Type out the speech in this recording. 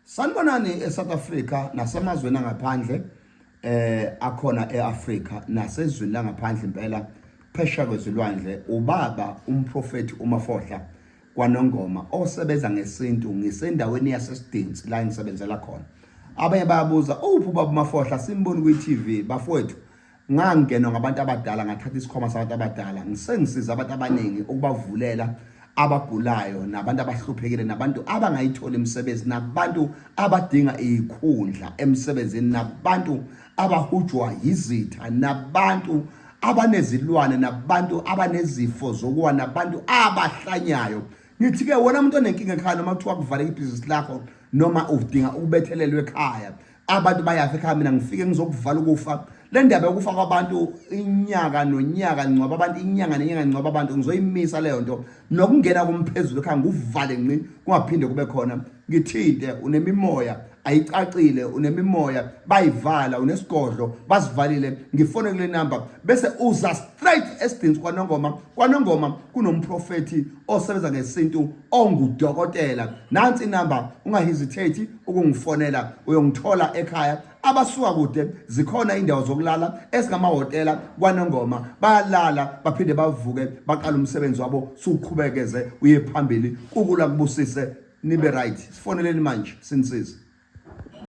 Sanibonani eSouth Africa nasemazweni angaphandle akhona eAfrica nasezweni langaphandle impela phesheya kwezilwandle. Ubaba umprofeti uMafohla kwaNongoma osebenza ngesintu, ngisendaweni yaseSidinsi la engisebenzela khona. Abanye bayabuza, uphi ubaba uMafohla, simboni kwi-TV. Bafowethu, ngangenwa ngabantu abadala, ngathatha isikhwama sabantu abadala, ngisengisiza abantu abaningi ukubavulela abagulayo nabantu abahluphekile nabantu abangayitholi imisebenzi nabantu abadinga izikhundla emsebenzini nabantu abahujwa yizitha nabantu abanezilwane nabantu abanezifo zokuwa nabantu abahlanyayo. Ngithi-ke wona umuntu onenkinga ekhaya, noma kuthiwa kuvaleka ibhizinisi lakho, noma udinga ukubethelelwa ekhaya, abantu bayafa ekhaya, mina ngifike ngizokuvala ukufa. Le ndaba yokufa kwabantu inyaka nonyaka, ngcwaba abantu inyanga nenyanga, ngcwaba abantu, ngizoyimisa leyo nto. Nokungena kumphezulu ekhaya nguvale ngci, kungaphinde kube khona. Ngithinte, unemimoya ayicacile, unemimoya bayivala, unesigodlo basivalile, ngifone kule number bese uza straight esidinsi kwaNongoma. KwaNongoma kunomprofethi osebenza ngesintu ongudokotela. Nansi inamba, ungahesitate ukungifonela, uyongithola ekhaya. Abasuka kude, zikhona indawo zokulala ezingamahhotela kwaNongoma, bayalala baphinde bavuke baqala umsebenzi wabo, suqhubekeze uye phambili. Kukula kubusise, nibe right. Sifoneleni manje sinisize.